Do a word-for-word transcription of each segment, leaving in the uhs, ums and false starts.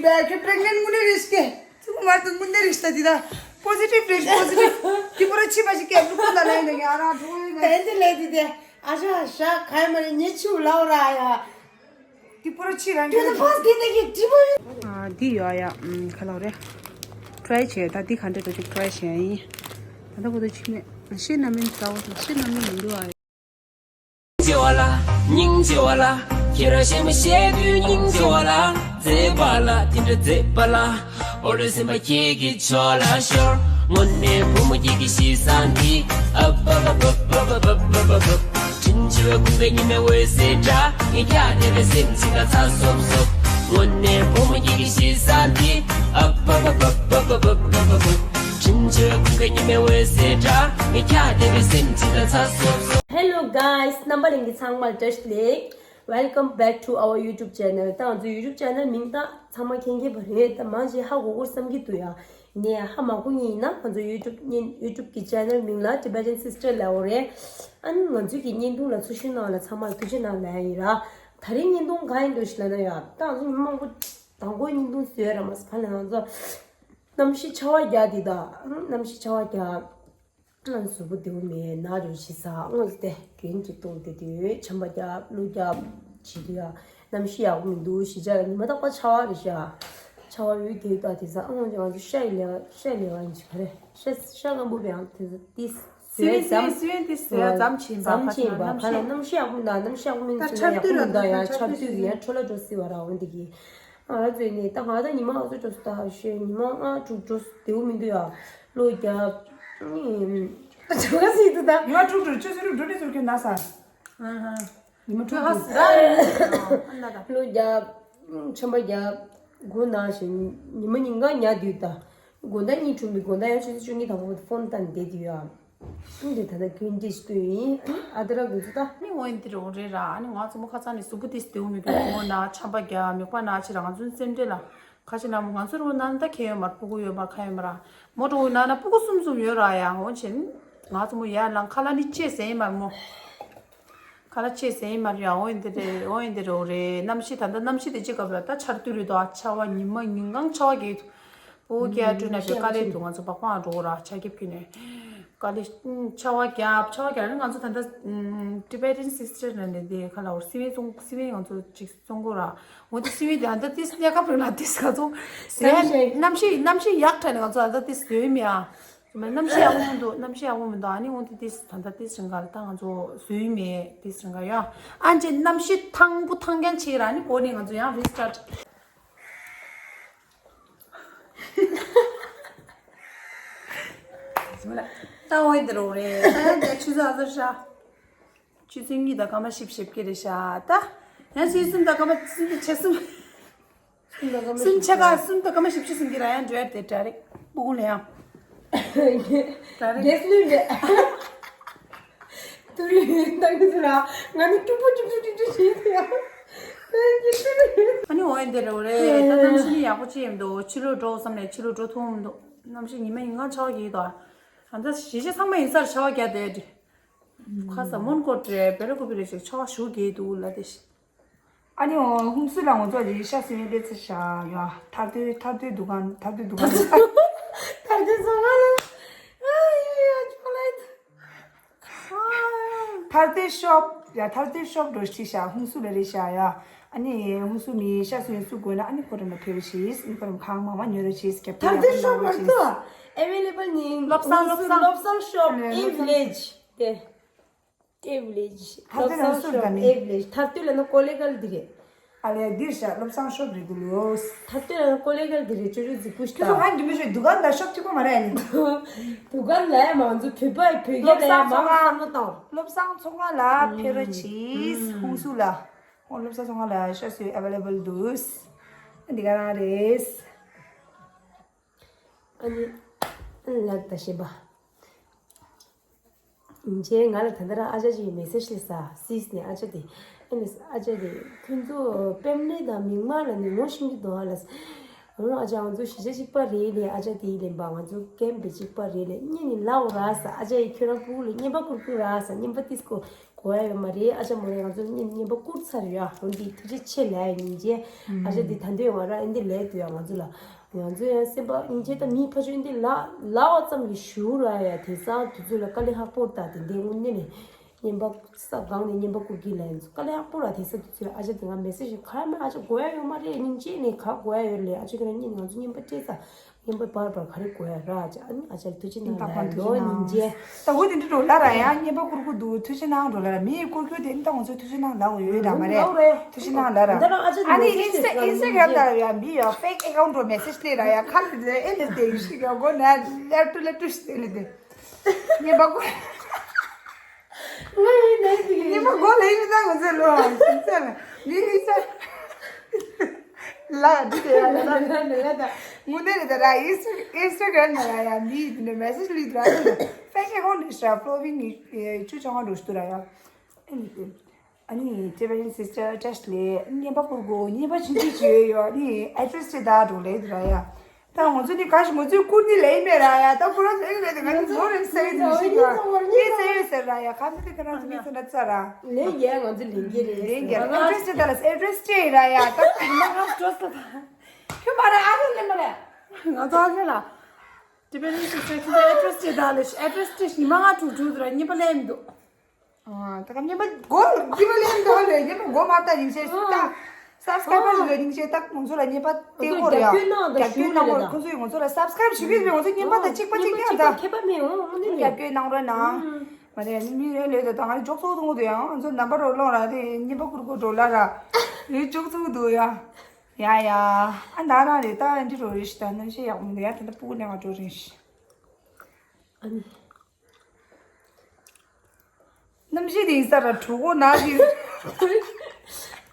ཁྱོད་པྲེག་ནེན་དངོས་གནས་རེད་ཤག་ཅི་མ་ཏུ་དངོས་གནས་རེད་ཤག་ད་འདི་ད་པོ་སི་ཊིབ་རེད། པོ་སི་ཊིབ་ཀི་པོ་ར་ཆི་པ་ཞིག་གི་ལུག་ཁོ་ན་ལ་ཡིན་ད་ཡ་རང་ཐུག་ཡིན་ད། དེ་འདི་ལས་འདི་དེ་ཨ་ཞ་ཞ་ཁའི་མ་རེད་ཉེ་ཆུ་ལའོ་ར་ཡ། ཀི་པོ་ར་ཆི་རང་གི་ཕ་སི་དེ་འདི་གི་ཀི་པོ། ཨ་འདི་ཡོད་ཡ། ཁ་ལག་རེད། ཊི་རའི་བྱས་ད་འདི་ག་འདྲ་འདུག་ཅིག་ཊི་རའི་བྱས་ཡིན། ད་ལྟ་བུ་དུ་ཆི་མེད་ཤེས་ན་མིན་ཙའོ་ཤེས་ན་མིན་མི་འདུག་ཨ། སྙིང་རྗེ་བ་ལ། སྙིང་རྗེ་བ་ལ། ཁྱེད་རང་ཤེས་མི་ཤེས་དུས་སྙིང་རྗེ་བ་ལ། མཛེས་པ་ལ་དེ་འདྲ་མཛེས་པ་ལ། འོ་རེ་སེམས་པ་ཁྱེད་ཀྱི་ཕྱོགས་ལ་ཤོར། དངོས་གནས་བུ་མོ་ཁྱེད་ཀྱི་གཤིས་བཟང་འདི། ཨབ་ཨབ་ཨབ། དྲིན་ཆེ་བའི་ཁུངས་ཀྱི་ཉི་མའི་འོད་ཟེར་འདྲ། ངས་ཁྱེད་བལྟས་པའི་སེམས་ཅིག་ལ་ཚ་སོབ་སོབ། དངོས་གནས་བུ་མོ་ཁྱེད་ཀྱི་གཤིས་བཟང་འདི། ཨབ་ཨབ་ཨབ། དྲིན་ཆེ་བའི་ཁུངས་ཀྱི་ཉི་མའི་འོད་ཟེར་འདྲ། ངས་ཁྱེད་བལྟས་པའི་སེམས་ཅིག་ལ་ཚ་སོབ་སོབ། Hello guys, རྣམ་པ་ལྷན་རྒྱས་ཚང་མ་བཀྲ་ཤིས་བདེ་ལེགས། Welcome back to our YouTube channel. ད་ང་ཚོའི་YouTube channel མིང་ད་ཚང་མ་མཁྱེན་མཁྱེན་པ་རེད། ད་མང་ཆེ་ཧ་གོ་གོ་བསམ་གྱི་འདུག་ཡ། ནས་ཧ་མ་གོ་མཁན་ཡིན་ན་ང་ཚོ་YouTube བརྙན་YouTube གི་channel མིང་ལ་Tibetan Sister ལབ་ཡོད་རེད། ཨ་ནི་ང་ཚོའི་གི་བརྙན་ཐུང་ལ་ཚུར་ཤོད་གནང་བ་ལ་ཚང་མ་ལ་ཐུགས་རྗེ་གནང་ལབ་ཡ་ཡིན་ར། ད་རིང་བརྙན་ཐུང་གང་ཡིན་འདུག་ཞིག་ལབ་ན་ཡ། ད་ང་ཚོ་ཉི་མ་མང་པོ་དང་པོའི་བརྙན་ཐུང་བཟོས་ར་མ་ཟད་ཕར་ལ་ང་ཚོ་གནམ་གཤིས་ཆར་པ་རྒྱག་འདི་ད། གནམ་གཤིས་ཆར་པ་རྒྱག་གཟུགས་པོ་བདེ་པོ་མེད་ན་རུ་ཞིག་ཟ་དངོས་སུ་དེ་རྒྱུན་གྱི་ཐོག་དེ་དུས་ཆམ་པ་རྒྱབ་གློ་རྒྱབ་བྱེད་དུས་ཡ། གནམ་གཤིས་ཡག་པོ་མི་འདུག་གཞིས་ཆགས་ལ་ཉི་མ་རྟག་པར་ཆར་པ་རེད་ཤག་ཆར་པ་ཡོད་དེ་ད་དེ་ཟ་དངོས་ཀྱི་ང་ཚོ་ཤ་ཡི་ལེ་བ་ཤ་ལེ་བ་ཡིན་གྱི་ག་རེ་ཤ་ཤ་སྐམ་པོ་བའང་དེ་ཟ་དེ་སི་ཝེ་ཟ་སི་ཝེ་སི་ཝེ་དེ་ཟ་ཡ་ཙམ་ཕྱིན་པ་ཙམ་ཕྱིན་པ་ག་ལ་གནམ་གཤིས་ཡག་པོ་མི་འདུག་གནམ་གཤིས་ཡག་པོ་མིན་ད་ཚོད་ཡག་པོ་མི་འདུག་ཡ་ཆར་དུས་ཡ་འཕྲོ་ལ་འགྲོ་སྲིད་པ་ར་འོན་དེ་གི་ང་རང་ཚོའི་ནི་ད་ང་ད་ཉི་མ་ང་ཚོ་འགྲོ་སོང་ད་ཤོད་ཉི་མ་ལྔ་དྲུག་འགྲོ་སོང་བདེ་པོ་མི་འདུག་ཡ། གློ་རྒྱབ། ཨ་ནི་ད་ཆོ་ག་སྲིད་འདུག་ད། ཉི་མ་དྲུག་དྲུག་ཆུ་ཚོད་དྲུག་དྲུག་ནས་ཟུར་ཁྱོད་ན་ས། ཨ་ཧ། ཉི་མ་དྲུག་དྲུག་ཨ་ན་ད། གློ་རྒྱབ། ཆམ་པ་རྒྱབ། མགོ་ན་བཞིན་ཉི་མ་ཉིན་གང་ཉལ་དུས་ད། དགོང་དག་གཉིད་གྲུབ་ནས་དགོང་དག་ཡང་ཆུ་ཚོད་བཅུ་གཉིས་དང་པོ་ཕོན་བཏང་བསྡད་དུས་ཡ། འདི་ད་ལྟ་རྒྱུན་འདི་ཞིག་ཡིན། ཨ་ད་ར་དགོས་ཚུལ་ད། ནི་འོ་ཡིན་འདི་རེད་འོ་རེད་ར། ཨ་ནི་ང་ཚོ་མོ་ཁ་ཚང་ནས་གཟུགས་པོ་ཏིས་དེའུ་མི་དགོས་མོ་ན་ཆམ་པ་རྒྱག་མིག་པ་ན་ཆེ་ར་ང་ཚོའི་སེམས་ཁྲལ་ལ་ཁ་ཆེ་ན་མོ་ང་ཚོ་རུ་ན་ད་ཁེ་ཡོད་མར་ཕུ་གུ་ཡོད་མར་ཁ་ཡོད་མ་ར་མོ་འགྲོ་ན་ན་ཕུ་གུ་གསུམ་གསུམ་ཡོད་ར་ཡ་འོ་ཆེན་ང་ཚོ་མོ་ཡ་ལང་ཁ་ལ་ནི་ཅེ་ཟེ་ཡིན་མར་མོ་ཁ་ལ་ཅེ་ཟེ་ཡིན་མར་ཡ་འོ་ཡིན་འདི་རེད་འོ་ཡིན་འདི་རེད་འོ་རེད། གནམ་གཤིས་ད་ལྟ་གནམ་གཤིས་དེ་ཅི་ག་བ་ད་ཆར་དུས་རེད་དོ་ཨ་ཆར་བ་ཉི་མ་ཉིན་གང་ཆར་བ་གི་པོ་ཀྱ་ཀྲུ་ན་པེ་ཀ་ལེ་དུ་ང་ཚོ་པག་པང་འགྲོ་ར་ཆ་ཁེབས་ཀྱི་ནས་ཀ་ལེ་ཆ་བ་རྒྱབ་ཆ་བ་རྒྱབ་ནི་ང་ཚོ་ད་ལྟ་Tibetan Sister ནས་ནས་དེ་ཁ་ལ་འོར་སི་ཝེ་ཙོང་སི་ཝེ་ང་ཚོ་ཅིག་ཙོང་གོ་ར་འོ་དེ་སི་ཝེ་དེ་ཨ་ད་ཏིས་ལས་ཀ་བུ་ལ་ཏིས་ཁ་ཚོ་ཟེ་གནམ་གཤིས་གནམ་གཤིས་ཡག་ཁྲ་ནས་ང་ཚོ་ཨ་ད་ཏིས་ཟོས་མི་ཨ་གནམ་གཤིས་ཡག་པོ་མི་འདུག་གནམ་གཤིས་ཡག་པོ་མི་འདུག་ཨ་ནི་འོ་དེ་ཏིས་ད་ད་ཏིས་རིང་ག་ལ་ད་ང་ཚོ་ཟོས་མི་ཏིས་རིང་ག་ཡ་ཨ་ཅེ་གནམ་གཤིས་ཐང་པོ་ཐང་རྐྱང་ཆེ་ར་ནི་གོ་ནས་ང་ཚོ་ཡང་restart ད་འོ་འདི་རུ་རེད། ད་ཡང་དེ་ཆུ་ཚོད་ཨ་ཟར་ཤ། ཆུ་ཚོད་གཉིས་དང་སྐར་མ་བཞི་བཅུ་ཞེ་བརྒྱད་རེད་ཤ་ད། ཡང་ཕྱི་གསུམ་དང་སྐར་མ་གསུམ་དང་ཕྱེད་གསུམ། གསུམ་ཕྱེད་ཀ་གསུམ་དང་སྐར་མ་བཞི་བཅུ་ཟིན་གྱི་ར་ཡང་འགྲོ་ཡ་དེ་འདྲ་རེད། སྤུ་གུ་ལ་ཡང་། འདྲ་རེད། རྒྱས་ལུས་མེད། ཏུ་རི་ལྟ་གི་ཚུ་ར་ང་ནི་ཀྲུག་པོ་ཀྲུག་ཀྲུག་ཀྲུག་ཀྲུག་བྱེད་ཀྱི་ཡ། ཨ་ནི་འོ་ཡ་འདི་རེད་འོ་རེད་ད་གནམ་གཤིས་ནི་ཡག་པོ་ཅི་ཡིན་འདུག་ཕྱི་ལོགས་འགྲོ་བསམ་ནས་ཕྱི་ལོགས་འགྲོ་ཐུབ་མི་འདུག་གནམ་གཤིས་ཉི་མ་ཉིན་གང་ཆར་པ་རྒྱག་གི་འདུག་ཨ་ད་གཞིས་ཆགས་ཚང་མ་ཡིན་སར་ཆར་པ་རྒྱག་བསྡད་དེ། ཁ་ས་མོན་གོ་ཏྲེ་བེ་ར་ཀུ་པི་རེ་ཞིག་ཆར་པ་ཞུ་རྒྱག་འདུག་ལ་དེ་ཤི། ཨ་ནི་འོ་ཧུན་སུར་ལ་ང་ཚོ་རེ་ཤ་སུ་ཡོད་ལེ་ཚེ་ཤ་ཡ་ཐར་ཏོའི་ཐར་ཏོའི་འདུ་ཁང་ཐར་ཏོའི་འདུ་ཁང་ཐར་ཏོའི་ཚོང་ཁང་ལ་ཨ་ཡ་ཡ་ཅོག་ལེ་ཐར་ཏོའི་ཤོབ་ཡ་ཐར་ཏོའི་ཤོབ་འགྲོ་ཤི་ཤ་ཧུན་སུར་ལ་རེ་ཤ་ཡ་ཨ་ནི་ཧུན་སུར་ནི་ཤ་སུ་ཡོད་སུ་དགོས་ན་ཨ་ནི་ཁོ་རང་ལ་ཕེབས་ཤིས་ཨ་ནི་ཁོ་རང་ཁང་མ་མ་ཉོ་ར་ཤིས་སྐྱབས་ཐར་ཏོའི་ཤོབ་མ་གཏོགས་available ནི་བློ་བཟང་བློ་བཟང་བློ་བཟང་ཤོབ་ཨེ་ཝི་ལེཇ་དེ། ཨེ་ཝི་ལེཇ། ཧ་ཏེ་ན་སུར་ད་ནི། ཨེ་ཝི་ལེཇ། ཐར་ཏོ་ལ་ན་ཀོ་ལེ་གལ་འདི་རེད། ཨ་ལེ་འདིར་ཤ་བློ་བཟང་ཤོབ་རེད་འདུག་ལོ། ཐར་ཏོ་ལ་ན་ཀོ་ལེ་གལ་འདི་རེད་ཅོ་ཅོ་ཛི་ཀུ་ཤ་ཁྱོད་ཚོ་ཧ་འདི་མི་ཤོད་འདུ་ཁང་ད་ཤོབ་གཅིག་པོ་མ་རེད་ཨ་ནི། འདུ་ཁང་ལ་ཡ་མང་ཚོ་བོད་པ་བོད་རྒྱ་ལ་ཡ་མང་བསམ་བློ་བཏང་། བློ་བཟང་ཚོང་ཁང་ལ་ཕེ་ར་ཆིས་ཧུང་སུ་ལ། ཧོ་བློ་བཟང་ཚོང་ཁང་ལ་ཤ་སུ་ཨེ་ཝེ་ལེ་བལ་འདུག་འདི་ག་རང་རེད། ཨ་ནི། ལགས་ད་ཤེས་པ། ཡིན་ཅེ་ང་ལ་ད་ལྟ་རང་ཨ་ཅག་ཅིག་གིས་མེ་སེ་ཇི་སླེབས་ས་སིས་ནས་ཨ་ཅག་དེ། ཨ་ནི་ཨ་ཅག་དེ་ཁྱོད་ཚོ་པེམ་ལེ་དང་མིག་དམར་ལ་ནི་ངོ་ཤེས་ཀྱི་འདུག་ཨ་ལ། ཨ་ཅག་ང་ཚོ་གཞིས་ཆགས་གཅིག་པ་རེད་ལས། ཨ་ཅག་དེའི་ལན་པ་ང་ཚོ་ཀེམ་པ་གཅིག་པ་རེད་ལས། གཉིད་ནི་ལའོ་ར་ས། ཨ་ཅག་ཡི་ཁྱོད་རང་ཕྲུ་གུ་ལ་རྔན་པ་བསྐུར་གྱི་ར་ས། རྔན་པ་ཏིས་ཀོ་གོ་ཡ་ཡོད་མ་རེད། ཨ་ཅག་མོ་རེད། ང་ཚོ་རྔན་པ་བསྐུར་ཚར་ཡོད། ཨ་འོན་ཏེ་ཐུགས་རྗེ་ཆེ་ལ་ཡ་སྙིང་རྗེ། ཨ་ཅག་དེ་ད་འདོད་ང་ར་ཨེ་འདི་ལས་དུ་ཡ་ང་ཚོ་ལ། ང་ཚོ་ཡང་སེམས་པ་སྙིང་རྗེ་དང་མི་ཕ་ཆོས་འདི་ལ་ལའོ་ཙམ་གྱི་ཞུ་ར་ཡ། དེ་ས་དུས་ཚོད་ལ་དཀའ་ལས་ཁག་པོ་ད་དེ་འདྲའི་དངོས་གནས་ནས། རྔན་པ་ས་སྒང་ནས་རྔན་པ་བསྐུར་གྱི་ལ་ཡིན་ཚོ་དཀའ་ལས་ཁག་པོ་ར། དེ་ས་དུས་ཚོད་ལ་ཨ་ཅག་དེ་ང་མེ་སེ་ཇི་ག་མ། ཨ་ཅག་གོ་ཡ་ཡོད་མ་རེད། སྙིང་རྗེ་ནས་ག་གོ་ཡ་ཡོད་ལས། ཨ་ཅག་ཁྱེད་རང་གཉིས་ནི་ང་ཚོ་རྔན་པ་སྤྲད་ས། རྔན་པ་བར་བར་ག་རེ་གོ་ཡ་ར། ཨ་ཅག་ཨ་ནི་ཨ་ཅག་ལ་ཐུགས་རྗེ་གནང་ལ་ཡ། ལོ་སྙིང་རྗེ། ད་འོ་དེ་འདྲ་འགྲོ་ལ་ར་ཡ། རྔན་པ་བསྐུར་གྱི་འདུག་ཐུགས་རྗེ་གནང་འགྲོ་ལ་ར། མི་ཡི་བསྐུར་རྒྱུ་དེ་ནི་ད་ང་ཚོ་ཐུགས་རྗེ་གནང་ལ་འོ་ཡོད་ར་མ་རེད། ཐུགས་རྗེ་གནང་ལ་ར། ཨ་ནི་ཨིན་སི་ཨིན་སི་ཊ་གྷ་རམ་ལ་ཡ་མི་ཡ་ཕེག་ཨེ་ཀའུན་ཊི་ར་མེ་སེ་ཇི་སླེབས་ར་ཡ། ཁ་ལ་དེ་ཨེ་ལེ་དེ་ཡི་ཤི་ག་གོ་ན་ལེབ་ཏུ་ལེབ་ཏུ་ཤི་དེ་ལེ་དེ། རྔན་པ་བསྐུར། ང་ཡིན་ནའི་དེ་གི་ཉི་མ་མགོ་ལ་ཡིན་ཙང་ང་ཚོ་ལོ་ཟིན་ཙང་མི་ཡིན་ཙང་། ལ་འདི་དེ་ཡང་ལ་ལ་ལ་ལ་ད་དངོས་གནས་རེད་ད་ར། ཨིན་སི་ཨིན་སི་ཊ་གྷ་རམ་ལ་ཡ་མི་ཡིན་དེ་མེ་སེ་ཇི་ལུས་དུ་ར། ད་ཕེ་ཤན་ཧོན་ནི་ཤ་ཕོ་ལོ་ཝིང་ཆུ་ཆང་འགྲོ་ཤི་དུ་ར་ཡ། ཨ་ནི་ཊི་བི་ཨེན་སི་སི་ཊར་བཀྲ་ཤིས་བདེ་ལེགས། རྔན་པ་བསྐུར་དགོས། རྔན་པ་ཆུང་ཆུང་བྱོས་ཡོད། ཨ་ནི་ཨེ་ཌི་རེ་སི་ཅིག་ད་འགྲོ་ལེ་དུ་ར་ཡ། ད་ང་ཚོ་ནི་ག་ཞིག་ང་ཚོའི་བསྐུར་ནི་ལེ་མེད་ར་ཡ། ད་ཁོ་རང་ཚོ་ཨེ་ལེ་དེ་ང་ཚོ་ལོ་རེ་སེ་ཡི་ནི་ཤི་ག་ངས་སེ་ཡི་ཟེར་ར་ཡ། ག་ཚོད་དེ་ཁོ་རང་ཚོ་ངས་ཚོ་ན་ཙ་ར་ལེ་ཡ། ང་ཚོ་ལེ་གི་རེད། ལེ་གི་རེད། ཨེ་ཌི་རེ་སི་ཅིག་ད་ལ་ཨེ་ཌི་རེ་སི་ཅིག་ར་ཡ། ད་ཁོ་མ་ང་ཚོ་ཙ་ད་ཁྱོད་མ་ར་ཨ་ཁོ་ལེ་མ་ར་ང་ཚོ་ཨ་ཁོ་ལ། ཊི་བི་ཨེན་སི་སི་ཊར་ཨེ་ཌི་རེ་སི་ཅིག་ད་ལེ་ཨེ་ཌི་རེ་སི་ཅིག་ཉི་མ་ང་དྲུག་དྲུག་དུ་ར་རྔན་པ་ལེ་མི་འདུག་ཨ་ད་ག་རྔན་པ་སྒོ་རྒྱུ་མ་ལེན་འདུག་ལེ། རྔན་པ་སྒོ་མ་ལྟ་རིང་ཆེ་ད་སབ་སི་ཀ་རའི་བར་ལ་རིང་ཆེ་ད་ང་ཚོ་ལ་རྔན་པ་སྟེར་དགོས་རེད་ཡ། རྒྱབ་སྐྱོར་གནང་དགོས་རེད། ཁོ་ཚོས་ང་ཚོ་ལ་སབ་སི་ཀ་རའི་བར་བྱེད་ཀྱི་ཡོད། ང་ཚོ་རྔན་པ་དང་གཅིག་པ་གཅིག་རྐྱང་ད་ཁྱད་པར་མེད། འོ་ནི་རྒྱབ་སྐྱོར་གནང་རོགས་གནང་། མ་རེད་མི་རེ་ལོས་ད་ད་ང་རེ་འཇོག་ཚོགས་འདུག་འདུག་ཡང་ང་ཚོ་རྣམ་པ་རོགས་ལོང་ར་དེ་རྔན་པ་བསྐུར་དགོས་འགྲོ་ལ་ར་རེ་འཇོག་ཚོགས་འདུག་ཡ། ཡ་ཡ་ཨ་ད་རང་རེད། ད་འདི་རོ་རེ་ཞིག་ད་ནམ་ཞིག་ཡག་མི་འདུག་ཡ། ད་ད་སྤུ་གུ་ནས་ང་འགྲོ་རེ་ཞིག་ཨ་ནི། རྣམ་ཤེས་དེ་ཡིན་ས་ར་གྲོད་ཁོག་ན་གི།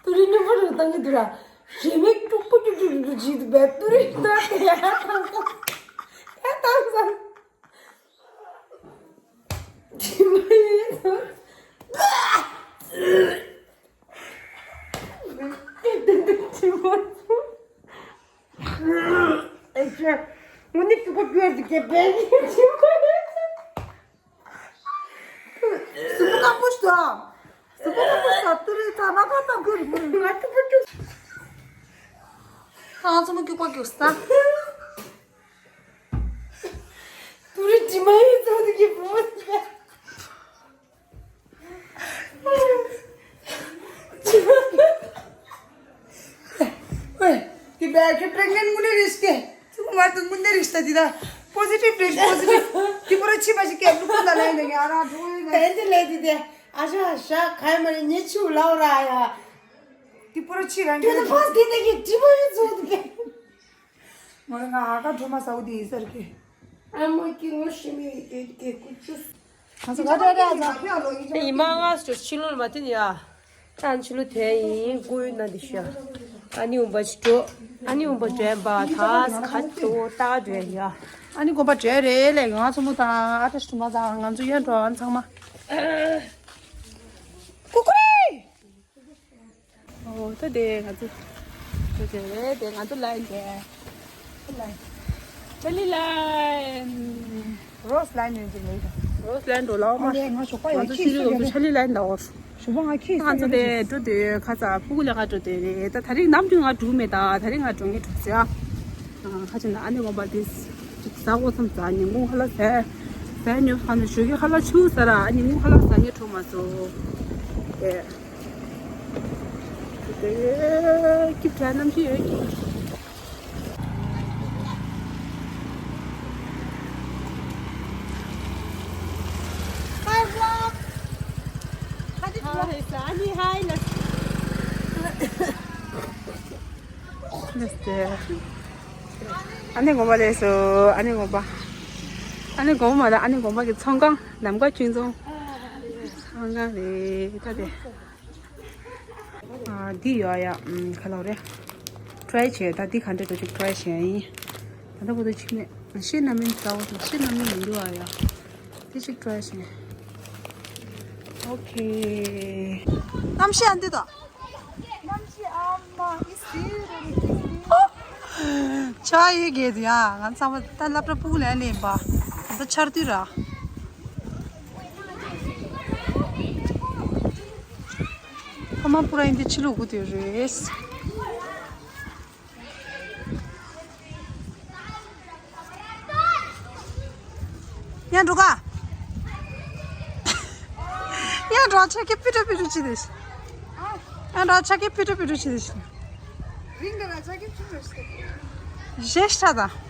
ཏུ་རི་ཉི་མ་རུ་བཏང་གི་འདུག་ར། རེ་མིག་ཀྲུག་པོ་ཀྲུག་ཀྲུག་ཀྲུག་བྱེད་འདུག་པས། ཏུ་རི་ད་དེ་ཡ་ཐང་ས་ཡ་ཐང་ས། དྲི་མ་ཡིན་ཐང་། དྲི་མ་ཐང་། ཨེ་ཅེ། ངོ་ནི་ཅུ་པ་ཅུ་ཡ་ཟི་ཀེ་བེ་ནི་ཅི་མ་ཡ། སུ་པ་ནག་པོ་ཤ། སུ་པ་ནག་པོ་ཤ་ཏུ་རི་ཐ་མ་པ་ཏང་ཁུ་རི་མུ་རི་ང་ཅུ་པ་ཅུ། ཁང་ཚོ་མ་ཀྱུ་པ་ཀྱུ་ས། ཏུ་རི་ཅི་མ་ཡི་ཚོ་དུ་གི་བུ་མ་ཏི་བེ། ཝེ། དེ་བས་ཁྱོད་པྲེག་ནེན་ཊི་དངོས་གནས་རེད་ཤི་ཀེ། ཚུགས་མ་ཏུ་དངོས་གནས་རེད་ཤི་ད་དེ་ད། པོ་སི་ཊིབ་རེད་པོ་སི་ཊིབ། དེ་པོ་ར་ཕྱི་མ་ཞིག་ཀེ་ལུ་ཀུན་ད་ལ་ཡིན་ད་ངས་ཨ་རང་ཚོ་ཡིན་ད། དེ་འདི་ལས་དེ་དེ་ཨ་ཞ་ཨ་ཞ་ག་ཡ་མ་རེད། ཉེ་ཆུ་ལའོ་ར་ཡ། དེ་པོ་ར་ཕྱི་རང་ཁྱོད་ད་ཕ་སི་དེ་ད་ཡི་དྲི་མ་ཡི་ཚོ་དེ་ཀེ། ངོ་ང་ཨ་ཀ་གྲོ་མ་ཟ་བོ་དེ་ཡིན་ས་རེད་ཀེ། ཨ་མ་ཀི་ངོ་ཤི་མི་ཡི་དེ་ཀེ་ཀུ་ཅུ། ང་ཚོ་ག་འདྲ་འདྲ་ཡིན་མ་ང་ཚོ་ཕྱི་ལོགས་ལ་མ་ཐོན་ཡ། ཨ་ཕྱི་ལོགས་དེ་ཡིན་ཀུ་ཡུ་ན་དེ་ཤ། ཨ་ནི་འུམ་པ་ཅི་འགྲོ། ཨ་ནི་འུམ་པ་འདྲེན་པ་ཐ་ཁ་ཏོ་ཏ་འདྲེན་ཡ། ཨ་ནི་དགོན་པ་འདྲེན་རེད་ལས་ང་ཚོ་མོ་དང་ཨ་ཏྲ་ཤུ་མ་དང་ང་ཚོ་ཡོན་འགྲོ་ཨ་ཚང་མ། ཀུ་ཀུ་རེ། ཨོ་ད་དེ་ང་ཚོ། དེ་དེ་དེ་ང་ཚོ་ལ་ཡིན་དེ། ལ་ཡིན། ཆ་ལི་ལ་ཡིན། རོ་སི་ལ་ཡིན་ཡོད་ཀྱི་ལ་ཡིན། རོ་སི་ལ་ཡིན་འགྲོ་ལ་འོ་མ། ཨ་ལས་ང་ཞོགས་པ་ཡ་ང་ཚོ་ཁྱི་སི་ལི་ལོ་ཚོ་ཆ་ལི་ལ་ཡིན་ད་འོ། ཞོགས་པ་ང་ཁྱི་ང་ཚོ་དེ་འགྲོ་དེ་ཁ་ཚ་ཕུ་གུ་ལ་ཁ་འགྲོ་དེ་རེད། ད་ད་རིང་ནམ་རྒྱུན་ང་འགྲོ་མེད། ད་ད་རིང་ང་འགྲོ་ངེས་འགྲོ་ཟེར་ཨ། ཁ་ཆེ་ན་ཨ་ནི་ངོ་པ་དེ་ཅིག་ཟ་འོ་ཙམ་ཟ་ཉིན་གུང་ཁ་ལག་ཟ། ཟ་ཉོ་ཁ་ན་ཞོགས་ཀྱི་ཁ་ལག་ཆུ་ཟ་ར་ཨ་ནི་གུང་ཁ་ལག་ཟ་ངེས་འགྲོ་མ་སོ། དེ། སྐྱིད་པའི་རྣམ་ཤེས་ཡོད་ཀྱི། Hi vlog. Hi vlog. Hi Sunny. Hi. Let's. Let's do. ཨ་ནི་དགོན་པ་ལས་སོ། ཨ་ནི་དགོན་པ། ཨ་ནི་དགོན་པ་མ་ད་ཨ་ནི་དགོན་པ་གི་ཚོང་ཁང་ནམ་མཁའ་ཁྱོད་ཚོང་། ཚོང་ཁང་རེད་ད་དེ། ཨ་འདི་ཡོད་ཡ། ཨམ་ག་ལོ་རེད། ཊི་རའི་བྱས་ད་འདི་ག་འདྲ་འདུག་ཅིག་ཊི་རའི་བྱས་ཡིན། ད་ལྟ་བར་དུ་ཕྱི་མེད་ཤེས་ན་མིན་ཙའོ་ཤེས་ན་མིན་མི་འདུག་ཨ་ཡ། འདི་ཅིག་ཊི་རའི་བྱས། ཨོ་ཁེ། གནམ་གཤིས་ཨ་འདི་དང་། གནམ་གཤིས་ཨ་མ་ཨི་སི་རེ་རེ་ཨི་སི། ཆ་ཡོད་གེ་དུ་ཡ། ང་ཚང་མ་ད་སློབ་གྲྭ་སྤུ་གུ་ལ་ལེན་པ། ད་ཆར་དུས་ར། ཕ་མ་སྤུ་ར་ཡིན་དེ་ཕྱི་ལོགས་སྒུག་དེ་རེད། ཡང་འགྲོ་ག་ཡང་འགྲོ་ཆ་ཁྱི་ཕི་ཏྲ་ཕི་ཏྲ་ཅི་དེ། ཡང་འགྲོ་ཆ་ཁྱི་ཕི་ཏྲ་ཕི་ཏྲ་ཅི་དེ། རིང་ག་ལ་ཆ་ཁྱི་ཕི་ཏྲ་ཅི་དེ། ཞེས་ཤ་ད།